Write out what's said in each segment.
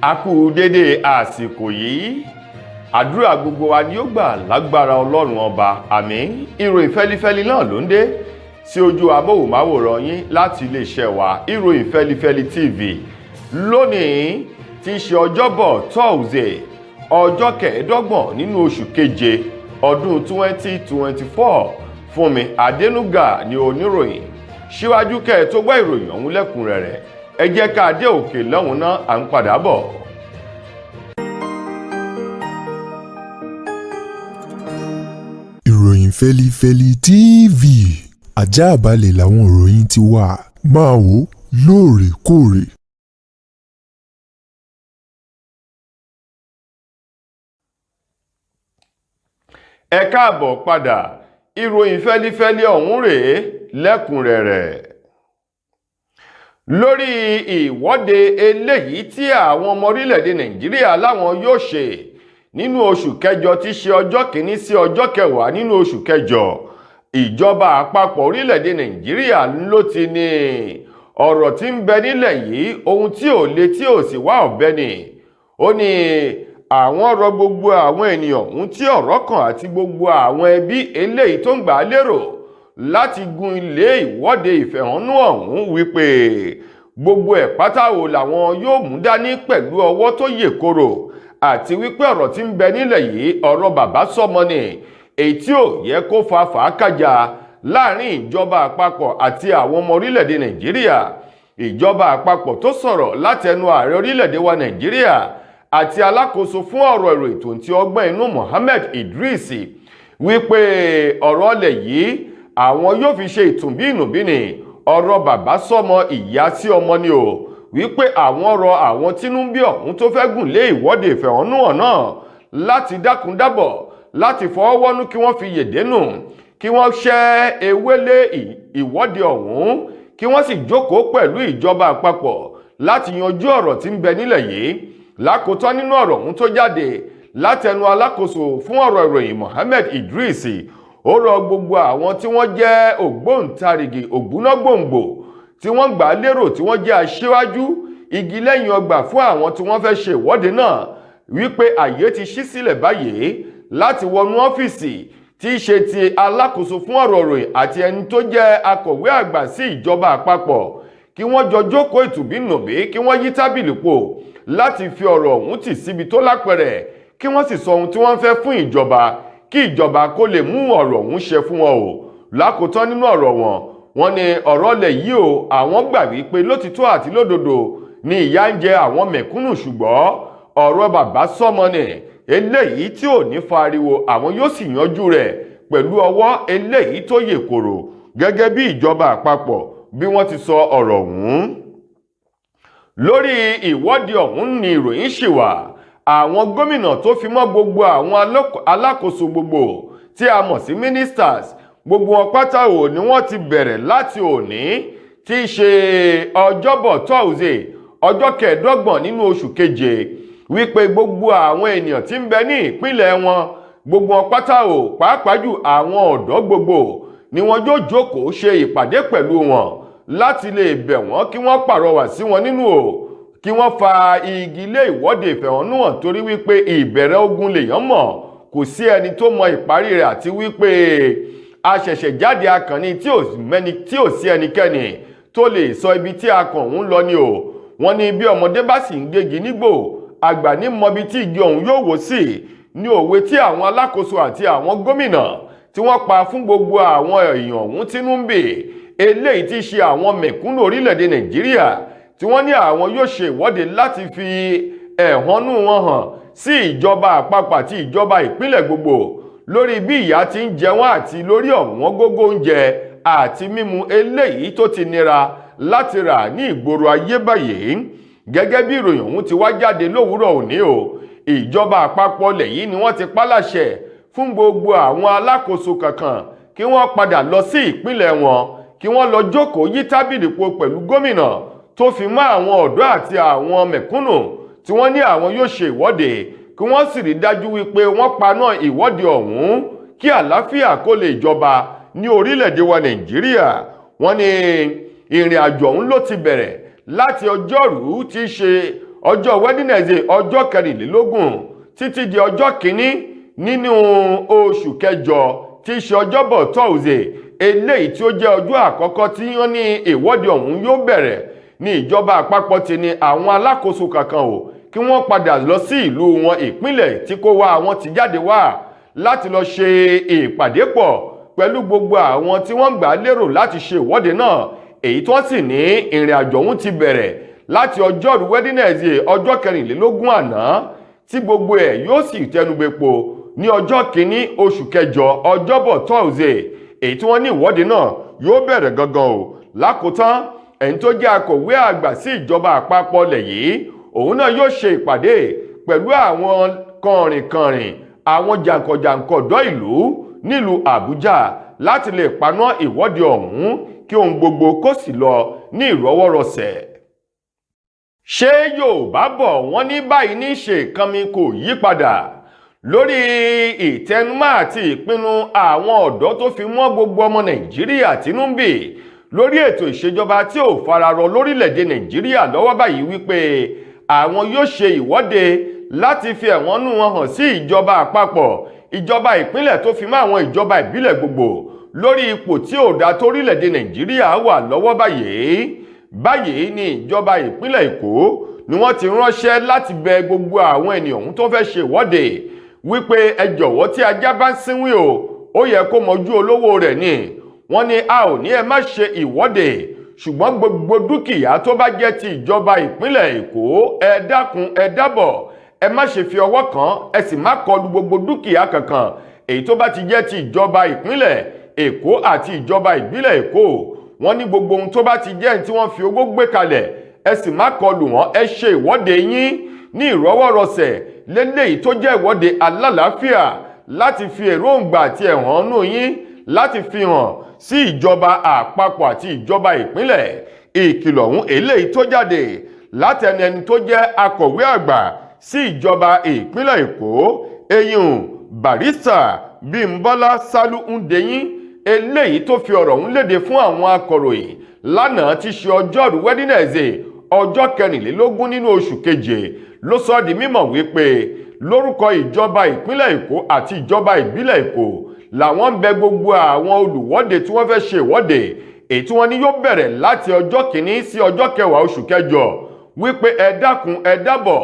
A kú dédé àsìkò yìí. Àdúrà gbogbo wa ni ó gbà lágbára Ọlọ́run Ọba. Àmín. Ìròyìn fẹ́lifẹ́li náà ló ń dé sí ojú amóhùnmáwòrán yín láti iléeṣẹ́ wa, Ìròyìn Fẹ́lifẹ́li TV, lónìí tí í ṣe Ọjọ́bọ̀ Thursday, ọjọ́ 25 nínú oṣù keje ọdún 2024. Fúnmi Adénúgà ni oníròyìn. Síwájú kẹ́ ẹ tó gbọ́ ìròyìn ọ̀hún lẹ́kùnrẹ́rẹ́, ẹ jẹ́ ká dé òkè lọ́hùn náà, à ń padà bọ̀. Ìròyìn Fẹ́lifẹ́li TV, àjààbalẹ̀ làwọn ìròyìn ti wà, máa wò lóòrèkóòrè. Ẹ káàbọ̀ padà. Ìròyìn fẹ́lifẹ́li ọ̀hún rèé lẹ́kùnrẹ́rẹ́. Lórí ìwọ́de eléyìí tí àwọn ọmọ orílẹ̀-èdè Nàìjíríà láwọn yóò ṣe nínú oṣù kẹjọ, tí ṣe ọjọ́ 1 sí ọjọ́ 10 nínú oṣù kẹjọ, ìjọba àpapọ̀ orílẹ̀-èdè Nàìjíríà ló ti ní ọ̀rọ̀ tí ń bẹ nílẹ̀ yìí, ohun tí ò le tí ò sì wá ọ̀bẹ ni. Ó ní àwọn rọ gbogbo àwọn ènìyàn ohun tí ọ̀rọ̀ kàn àti gbogbo àwọn ẹbí eléyìí tó ń gbà á lérò láti gun ilé ìwọ́de ìfẹ̀hónú ọ̀hún wípé gbogbo ẹ̀ pátá wo làwọn yóò mú dání pẹ̀lú ọwọ́ tó yè koro, àti wípé ọ̀rọ̀ tí ń bẹ nílẹ̀ yìí, ọ̀rọ̀ bàbá sọ́mọ ni, èyí tí ò yẹ kó fa fàákàjà láàrin ìjọba àpapọ̀ àti àwọn ọmọ orílẹ̀-èdè Nàìjíríà. Ìjọba àpapọ̀ tó sọ̀rọ̀ látẹnu ààrẹ orílẹ̀-èdè wa Nàìjíríà àti alákòóso fún ọ̀rọ̀ èrò ètò tí ọgbọ́n inú Mohammed Idris wípé ọ̀rọ̀ ọlẹ̀ yìí àwọn yóò fi ṣe ìtùnbí ìnùbíni, ọ̀rọ̀ bàbá sọ́mọ, ìyá sí ọmọ ni o, wípé àwọn rọ àwọn tínú bí ọ̀hún tó fẹ́ gùn lé ìwọ́de ìfẹ̀hónúhàn náà láti dákúndábọ̀, láti fọwọ́wọ́nú, kí wọ́n fi yèdénù, kí wọ́n ṣẹ́ ewé lé ìwọ́de ọ̀hún, kí wọ́n sì jókòó pẹ̀lú ìjọba àpapọ̀ láti yanjú ọ̀rọ̀ tí ń bẹ nílẹ̀ yìí. Lákòótán nínú ọ̀rọ̀ ọ̀hún tó jáde látẹnu alákòóso fún ọ̀rọ̀ ìròyìn Mohammed Idris, ó rọ gbogbo àwọn tí wọ́n jẹ́ ògbóǹtarìgì ògbónágbòǹgbò tí wọ́n gbà lérò, tí wọ́n jẹ́ aṣíwájú igi lẹ́yìn ọgbà fún àwọn tí wọ́n fẹ́ ṣe ìwọ́de náà, wípé àyè ti ṣí sílẹ̀ báyìí láti wọnú ọ́fíìsì tí í ṣe ti alákòóso fún ọ̀rọ̀ ìròyìn àti ẹni tó jẹ́ akọ̀wé àgbà sí ìjọba àpapọ̀, kí wọ́n jọ jókòó ìtùbínùbí, kí wọ́n yí tábìlì pò láti fi ọ̀rọ̀ ọ̀hún tì síbi tó lápẹ̀rẹ̀, kí wọ́n sì sọ ohun tí wọ́n fẹ́ fún ìjọba, kí ìjọba kó lè mú ọ̀rọ̀ ọ̀hún ṣe fún wọn o. Lákòótán nínú ọ̀rọ̀ wọn, wọ́n ní ọ̀rọ̀ lẹ̀ yìí o, àwọn gbà wípé lótìtọ́ àti lódodo ni ìyà ń jẹ àwọn mẹ̀kúnnù, ṣùgbọ́n ọ̀rọ̀ bàbá sọ́mọ ni eléyìí tí ò ní fariwo, àwọn yóò sì yanjú rẹ̀ pẹ̀lú ọwọ́ eléyìí tó yè kòrò, gẹ́gẹ́ bí ìjọba àpapọ̀ bí wọ́n ti sọ ọ̀rọ̀ ọ̀hún. Lórí ìwọ́de ọ̀hún ni ìròyìn ṣì wà. Àwọn gómìnà tó fi mọ́ gbogbo àwọn alákòóso gbogbo tí a mọ̀ sí ministers, gbogbo wọn pátá ò ní wọ́n ti bẹ̀rẹ̀ láti òní tí í ṣe Ọjọ́bọ̀ Thursday, ọjọ́ 25 nínú oṣù keje, wípé gbogbo àwọn ènìyàn tí ń bẹ ní ìpínlẹ̀ wọn, gbogbo wọn pátá ò, pàápàá jù àwọn ọ̀dọ́ gbogbo ni wọn yóò jókòó ṣe ìpàdé pẹ̀lú wọn láti lè bẹ̀ wọ́n kí wọ́n pàrọwà sí wọn nínú o, kí wọ́n fa igi lé ìwọ́de ìfẹ̀hónúhàn, torí wípé ìbẹ̀rẹ̀ ogun lèèyàn mọ̀, kò sí ẹni tó mọ ìparí rẹ̀, àti wípé a ṣẹ̀ṣẹ̀ jáde akànni tí ò mẹ́ni, tí ò sí ẹnikẹ́ni tó lè sọ ibi tí akàn òun lọ ni o. Wọ́n ní bí ọmọdé bá sì ń gégi nígbò, àgbà ní mọbi tí igi ọ̀hún yóò wó sí, ní òwe tí àwọn alákòóso àti àwọn gómìnà tí wọ́n pa fún gbogbo àwọn èèyàn ọ̀hún tínú ń bì eléyìí tí ṣe àwọn mẹ̀kúnnù orílẹ̀-èdè Nàìjíríà tí wọ́n ní àwọn yóò ṣe ìwọ́de láti fi ẹ̀hónú wọn hàn sí ìjọba àpapọ̀ àti ìjọba ìpínlẹ̀ gbogbo lórí bí ìyà ti ń jẹ wọ́n àti lórí ọ̀wọ́n gógó oúnjẹ àti mímu eléyìí tó ti nira láti rà ní ìgboro ayé báyìí. Gẹ́gẹ́ bí ìròyìn ọ̀hún ti wá jáde lówùúrọ̀ òní o, ìjọba àpapọ̀ ilẹ̀ yìí ni wọ́n ti pálàṣẹ fún gbogbo àwọn alákòóso kankan kí wọ́n padà lọ sí ìpínlẹ̀ wọn, kí wọ́n lọ jókòó yí tábìlì po pẹ̀lú gómìnà tó fi mọ́ àwọn ọ̀dọ́ àti àwọn mẹ̀kúnnù tí wọ́n ní àwọn yóò ṣe ìwọ́de, kí wọ́n sì rí dájú wípé wọ́n paná ìwọ́de ọ̀hún kí àlàáfíà kó lè jọba ní orílẹ̀-èdè wa Nàìjíríà. Wọ́n ní ìrìn àjò ọ̀hún ló ti bẹ̀rẹ̀ láti ọjọ́rú tí í ṣe Ọjọ́ Wednesday ọjọ́ 24 títí di ọjọ́ 1 nínú oṣù kẹjọ tí í ṣe Ọjọ́bọ̀ Thursday, eléyìí tí ó jẹ́ ọjọ́ àkọ́kọ́ tí wọ́n ní ìwọ́de ọ̀hún yóò bẹ̀rẹ̀, ní ìjọba àpapọ̀ ti ní àwọn alákòóso kankan o kí wọ́n padà lọ sí ìlú wọn, ìpínlẹ̀ tí kó wá àwọn ti jáde wá, láti lọ ṣe ìpàdé pọ̀ pẹ̀lú gbogbo àwọn tí wọ́n gbà lérò láti ṣe ìwọ́de náà, èyí tí wọ́n sì ní ìrìn àjò ọ̀hún ti bẹ̀rẹ̀ láti ọjọ́rú Wednesday ọjọ́ 24 àná, tí gbogbo ẹ̀ yóò sì tẹnubẹ́po ní ọjọ́ 1 oṣù kẹjọ Ọjọ́bọ̀ Thursday, èyí tí wọ́n ní ìwọ́de náà yóò bẹ̀rẹ̀ gangan o. Lákòótán, ẹni tó jẹ́ akọ̀wé àgbà sí ìjọba àpapọ̀ lẹ̀ yìí, òun náà yóò ṣe ìpàdé pẹ̀lú àwọn kànrìnkànrìn, àwọn jàǹkànjàǹkàn ọ̀dọ́ ìlú nílùú Àbújá láti lè paná ìwọ́de ọ̀hún kí ohun gbogbo kó sì lọ ní ìrọwọ́rọsẹ̀. Ṣé Yorùbá bọ̀ wọ́n ní báyìí ní ṣe nǹkan mi kò yí padà lórí ìtẹnumọ́ àti ìpinnu àwọn ọ̀dọ́ tó fi mọ́ gbogbo ọmọ Nàìjíríà tínú ń bì lórí ètò ìṣèjọba tí ò fararọ lórílẹ̀‐èdè Nàìjíríà lọ́wọ́ báyìí, wípé àwọn yóò ṣe ìwọ́de láti fi ẹ̀wọ̀nú wọn hàn sí ìjọba àpapọ̀, ìjọba ìpínlẹ̀ tó fi mọ́ àwọn ìjọba ìbílẹ̀ gbogbo lórí ipò tí ò dá torílẹ̀‐èdè Nàìjíríà wà lọ́wọ́ báyìí. Báyìí ní ìjọba ìpínlẹ̀ Èkó ni wọ́n ti ránṣẹ́ láti bẹ gbogbo àwọn ènìyàn ọ̀hún tó fẹ́ ṣe ìwọ́de wípé ẹ jọ̀wọ́, tí ajá bá ń sínwín o, ó yẹ kó mọjú olówó rẹ̀ ni. Wọ́n ní a ò ní ẹ má ṣe ìwọ́de, ṣùgbọ́n gbogbo dúkìá tó bá jẹ́ ti ìjọba ìpínlẹ̀ Èkó, ẹ dákun, ẹ dábọ̀, ẹ má ṣe fi ọwọ́ kàn, ẹ sì má kọlu gbogbo dúkìá kankan èyí tó bá ti jẹ́ ti ìjọba ìpínlẹ̀ Èkó àti ìjọba ìbílẹ̀ Èkó. Wọ́n ní gbogbo ohun tó bá ti jẹ́ tí wọ́n fi owó gbé kalẹ̀, ẹ sì má kọlù wọ́n. Ẹ ṣe ìwọ́de yín ní ìrọwọ́rọsẹ̀ léléyìí tó jẹ́ ìwọ́de alálàáfíà láti fi èròǹgbà àti ẹ̀hónú yín láti fi hàn sí ìjọba àpapọ̀ àti ìjọba ìpínlẹ̀. Ìkìlọ̀ ọ̀hún eléyìí tó jáde látẹnu ẹni tó jẹ́ akọ̀wé àgbà sí ìjọba ìpínlẹ̀ Èkó, eyín Barrister Bímbọ́lá Sálú Ńdẹ́yìn, eléyìí tó fi ọ̀rọ̀ ọ̀hún léde fún àwọn akọ̀ròyìn lánàá tí ṣe ọjọ́rú Wednesday ọjọ́ 24 nínú oṣù keje, ló sọ di mímọ̀ wípé lórúkọ ìjọba ìpínlẹ̀ Èkó àti ìjọba ìbílẹ̀ Èkó làwọn ń bẹ gbogbo àwọn olùwọ́de tí wọ́n fẹ́ ṣe ìwọ́de èyí tí wọ́n ní yóò bẹ̀rẹ̀ láti ọjọ́ 1 sí ọjọ́ 10 oṣù kẹjọ wípé ẹ dákun, ẹ dábọ̀,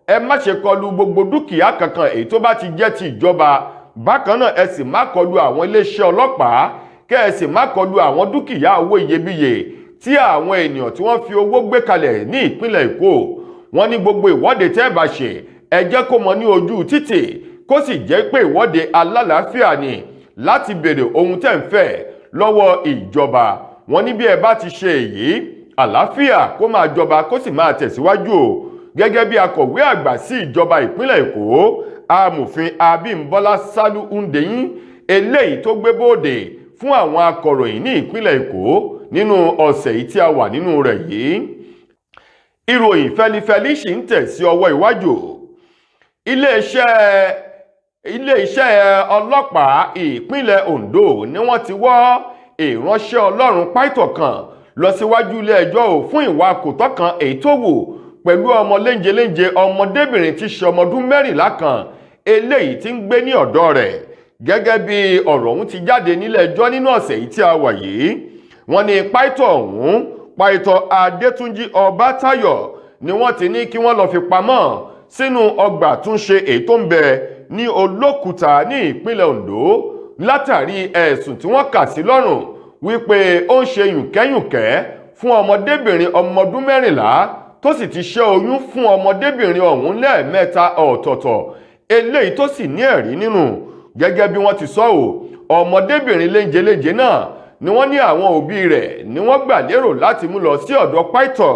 ẹ má ṣe kọlu gbogbo dúkìá kankan èyí tó bá ti jẹ́ ti ìjọba. Bákan náà, ẹ sì má kọlu àwọn iléeṣẹ́ ọlọ́pàá, kẹ́ ẹ sì má kọlu àwọn dúkìá owó iyebíye tí àwọn ènìyàn tí wọ́n fi owó gbé kalẹ̀ ní ìpínlẹ̀ Èkó. Wọ́n ní gbogbo ìwọ́de tẹ́ ẹ bá ṣe, ẹ jẹ́ kó mọ ní ojú títì, kó sì jẹ́ pé ìwọ́de alálàáfíà ni láti béèrè ohun tẹ́ ń fẹ́ lọ́wọ́ ìjọba. Wọ́n ní bí ẹ bá ti ṣe èyí, àlàáfíà kó máa jọba, kó sì máa tẹ̀síwájú o. Gẹ́gẹ́ bí akọ̀wé àgbà sí ìjọba ìpínlẹ̀ Èkó, amòfin Abímbọ́lá Sálú Ńdẹ́yìn, eléyìí tó gbé bóde fún àwọn akọ̀ròyìn ní ìpínlẹ̀ Èkó nínú ọ̀sẹ̀ yìí tí a wà nínú rẹ̀ yìí. Ìròyìn fẹlifẹli sì ń tẹ̀ sí ọwọ́ iwájú. Iléeṣẹ́ ọlọ́pàá ìpínlẹ̀ Ondo ni wọ́n ti wọ́ ìránṣẹ́ Ọlọ́run pàìtọ̀ kan lọ síwájú ilé ẹjọ́ ò fún ìwà kòtọ́ kan èyí tó wù pẹ̀lú ọmọ léńjeléńje ọmọdébìnrin tí ṣe ọmọ ọdún 14 kan eléyìí tí ń gbé ní ọ̀dọ̀ rẹ̀. Gẹ́gẹ́ bí ọ̀rọ̀ ọ̀hún ti jáde nílé ẹjọ́ nínú ọ̀sẹ̀ yìí tí a wà yìí, wọ́n ní pàìtọ̀ ọ̀hún, pàìtọ̀ Adétúnjì Ọbátáyọ̀, ni wọ́n ti ní kí wọ́n lọ fi pamọ́ sínú ọgbà túnṣe èyí tó ń bẹ ní Olókùta ní ìpínlẹ̀ Ondo látàrí ẹ̀sùn tí wọ́n kà sí lọ́rùn wípé ó ń ṣe yùnkẹ́yùnkẹ́ fún ọmọdébìnrin ọmọ ọdún 14, tó sì ti ṣẹ́ oyún fún ọmọdébìnrin ọ̀hún lẹ́ẹ̀mẹ́ta ọ̀tọ̀ọ̀tọ̀, eléyìí tó sì ní ẹ̀rí nínú. Gẹ́gẹ́ bí wọ́n ti sọ ọ́, ọmọdébìnrin léńjeléńje náà ni wọ́n ní àwọn òbí rẹ̀ ni wọ́n gbà lérò láti mú lọ sí ọ̀dọ̀ pàìtọ̀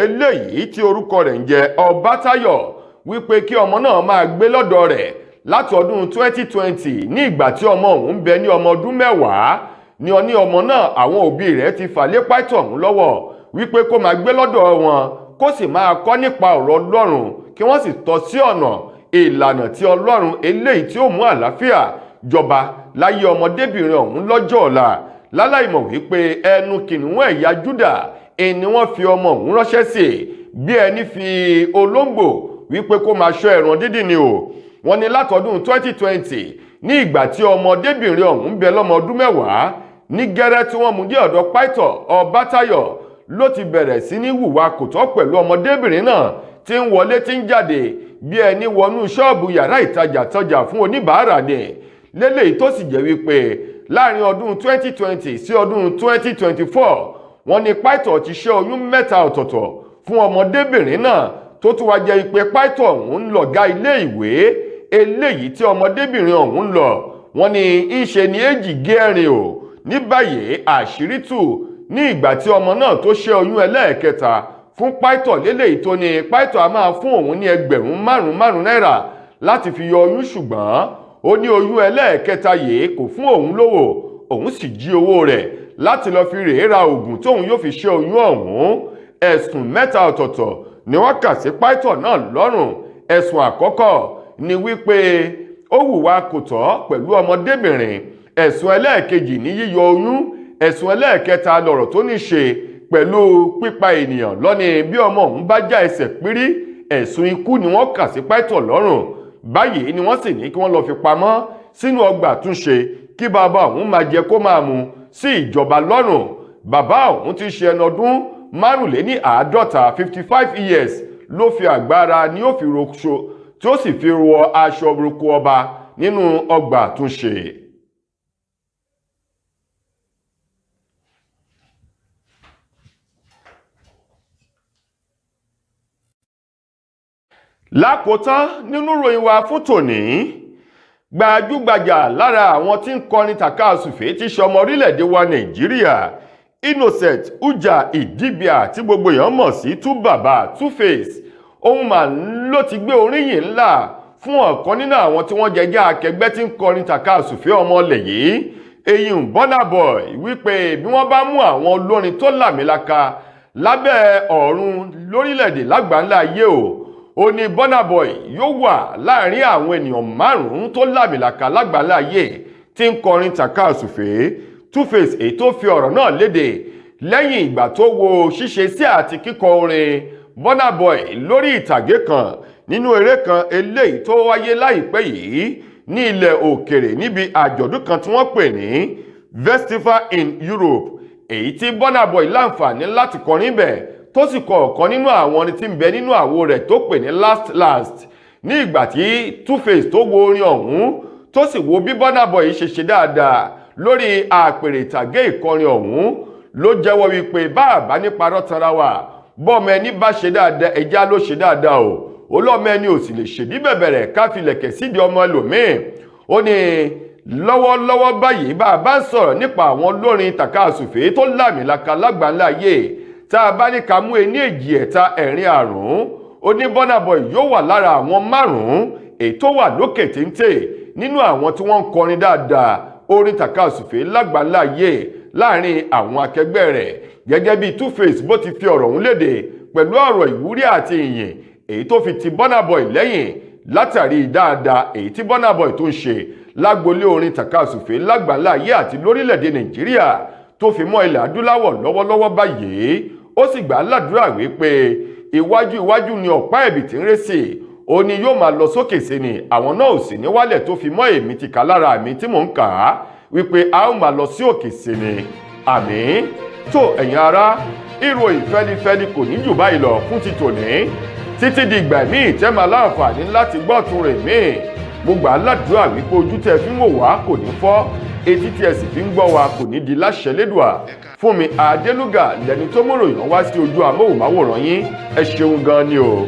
eléyìí tí orúkọ rẹ̀ ń jẹ́ Ọbátáyọ̀, wípé kí ọmọ náà máa gbé lọ́dọ̀ rẹ̀ láti ọdún 2020, ní ìgbà tí ọmọ ọ̀hún ń bẹ ní ọmọ ọdún 10 ni ó ní ọmọ náà àwọn òbí rẹ̀ ti fà lé pàìtọ̀ ọ̀hún lọ́wọ́ wípé kó máa gbé lọ́dọ̀ wọn, kó sì máa kọ́ nípa ọ̀rọ̀ Ọlọ́run, kí wọ́n sì tọ́ sí ọ̀nà ìlànà tí Ọlọ́run eléyìí tí ó mú àlàáfíà jọba láyé ọmọdébìnrin ọ̀hún lọ́jọ́ ọ̀la, láláìmọ̀ wípé ẹnu kìnìún ẹ̀yà Júdà ni wọ́n fi ọmọ ọ̀hún ránṣẹ́ sí. Bí ẹni fi olóńgbò wípé kó máa ṣọ́ ẹran dídì ni o. Wọ́n ní látọdún 2020, ní ìgbà tí ọmọdébìnrin ọ̀hún ń bẹ lọ́mọ ọdún 10, ní gẹ́rẹ́ tí wọ́n mú dé ọ̀dọ̀ Pító Ọbátáyọ̀ ló ti bẹ̀rẹ̀ sí ní hùwà kò tọ́ pẹ̀lú ọmọdébìnrin náà, tí ń wọlé tí ń jáde bí ẹni wọnú ṣọ́ọ̀bù yàrá ìtajà tọjà fún oníbàárà ni lélẹ́yìí, tó sì jẹ́ wípé láàrin ọdún 2020 sí ọdún 2024, wọ́n ní Pító ti ṣẹ́ oyún 3 ọ̀tọ̀ọ̀tọ̀ fún ọmọdébìnrin náà, tó tún wá jẹ́ ìpè Pító ọ̀hún ń lọ̀gá ilé ìwé eléyìí tí ọmọdébìnrin ọ̀hún ń lọ. Wọ́n ní í ṣe ni èjì gé ẹ̀rìn o. Ní báyìí, àṣírí tú ní ìgbà tí ọmọ náà tó ṣẹ́ oyún ẹlẹ́ẹ̀kẹta fún Pító lélẹ́yìí, tó ní Pító a máa fún òun ní ẹgbẹ̀rún márùn-ún márùn-ún náírà láti fi yọ oyún, ṣùgbọ́n ó ní oyún ẹlẹ́ẹ̀kẹta yìí kò fún òun lówó, òun sì jí owó rẹ̀ láti lọ fi rèé ra oògùn tóun yóò fi ṣẹ́ oyún ọ̀hún. Ẹ̀sùn 3 ọ̀tọ̀ọ̀tọ̀ ni wọ́n kà sí Pító náà lọ́rùn. Ẹ̀sùn àkọ́kọ́ ni wípé ó hùwà kò tọ́ pẹ̀lú ọmọdébìnrin. Ẹ̀sùn ẹlẹ́ẹ̀kejì ní yíyọ oyún. Ẹ̀sùn ẹlẹ́ẹ̀kẹta lọ̀rọ̀ tó ní ṣe pẹ̀lú pípa ènìyàn lọ́ni bí ọmọ òun bá já ẹsẹ̀ pírí. Ẹ̀sùn ikú ni wọ́n kà sí Pító lọ́rùn báyìí, ni wọ́n sì ní kí wọ́n lọ fi pamọ́ sínú ọgbà àtúnṣe kí bàbá òun máa jẹ kó máa mu sí ìjọba lọ́rùn. Bàbá òun ti ṣe ẹni ọdún 55, 55 years, ló fi àgbára ni ó fi roṣo tí ó sì fi wọ aṣọ burúkú ọba nínú ọgbà àtúnṣe. Lákòótán nínú ìròyìn wa fún tòní, gbajúgbajà lára àwọn tí ń kọrin tàkasúfèé tí ṣọmọ orílẹ̀-èdè wa Nàìjíríà, Innocent Uja Idibia, tí gbogbo èèyàn mọ̀ sí 2Baba 2Face, òun mà ló ti gbé oríyìn ńlá fún ọ̀kan nínú àwọn tí wọ́n jẹjẹ́ akẹgbẹ́ tí ń kọrin tàkasúfèé ọmọ ilẹ̀ yìí, eyín Burna Boy, wípé bí wọ́n bá mú àwọn olórin tó làmìlaka lábẹ́ ọ̀run lórílẹ̀-èdè lágbàńlá ayé o, ó ní Burna Boy yóò wà láàrin àwọn ènìyàn 5 tó làmìlaka lágbàńlá ayé tí ń kọrin tàkasúfèé. 2Face èyí tó fi ọ̀rọ̀ náà léde lẹ́yìn ìgbà tó wo ṣíṣe sí àti kíkọ orin Burna Boy lórí ìtàgé kan nínú eré kan eléyìí tó wáyé láìpẹ́ yìí ní ilẹ̀ òkèrè níbi àjọ̀dún kan tí wọ́n pè ní Festival in Europe, èyí tí Burna Boy láǹfààní láti kọrin bẹ̀, tó sì kọ ọ̀kan nínú àwọn orin tí ń bẹ nínú àwo rẹ̀ tó pè ní Last Last. Ní ìgbà tí 2Face tó wo orin ọ̀hún, tó sì wo bí Burna Boy ṣe ṣe dáadáa lórí àpèrè ìtàgé ìkọrin ọ̀hún, ló jẹ́wọ́ wípé bá ní parọ́ tanra wa, bọ́ọ̀mọ ẹni bá ṣe dáadáa, ẹja ló ṣe dáadáa o, olóòmọ ẹni ò sì lè ṣèdí bẹ̀bẹ̀rẹ̀ ká filẹ̀kẹ̀ sídìí ọmọ ẹlòmíì. Ó ní lọ́wọ́lọ́wọ́ báyìí, bá a bá ń sọ̀rọ̀ nípa àwọn olórin tàkasúfèé tó lámìlaka lágbàńlá ayé, tá a bá ní ká mú ení èjì ẹ̀ta ẹ̀rin àrún, ó ní Burna Boy yóò wà lára àwọn 5 èyí tó wà lókè téńté nínú àwọn tí wọ́n ń kọrin dáadáa orin tàkasúfèé lágbàńlá ayé láàrin àwọn akẹgbẹ́ rẹ̀. Gẹ́gẹ́ bí 2Face bó ti fi ọ̀rọ̀ ọ̀hún léde pẹ̀lú ọ̀rọ̀ ìwúrí àti ìyìn èyí tó fi ti Burna Boy lẹ́yìn látàrí dáadáa èyí tí Burna Boy tó ń ṣe lágbolé orin tàkasúfèé lágbàńlá ayé àti lórílẹ̀‐èdè Nàìjíríà tó fi mọ́ ilẹ̀ adúláwọ̀ lọ́wọ́lọ́wọ́ báyìí. Ó sì gbà á ládùúrà wípé iwájú iwájú ni ọ̀pá ẹ̀bì tí ń ré sí, ó ní yóò máa lọ sókè sí ni, àwọn náà ò sì ní wálẹ̀, tó fi mọ́ èmi ti kà lára mi tí mò ń kà á wípé a ó máa lọ sí òkè sí ni. Àmín. Tó ẹ̀yin ará, ìròyìn fẹ́lifẹ́li kò ní jù báyìí lọ fún ti tòní títí di ìgbà míì tẹ́ máa láǹfààní láti gbọ́ tún rè míì. Mo gbà á ládùúrà wípé ojú tẹ́ fi ń wò wá kò ní fọ́, etí tí ẹ sì fi ń gbọ́ wa kò ní di láṣẹ lédùá. Fúnmi Adélúgà lẹni tó mọ̀ròyìn wá sí ojú amóhùnmáwòrán yín. Ẹ ṣeun gan ni o.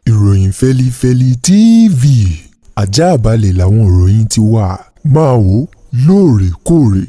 Ìròyìn Fẹ́lifẹ́li TV, ajáàbalẹ̀ làwọn ìròyìn ti wà. Máa wò lóòrèkóòrè.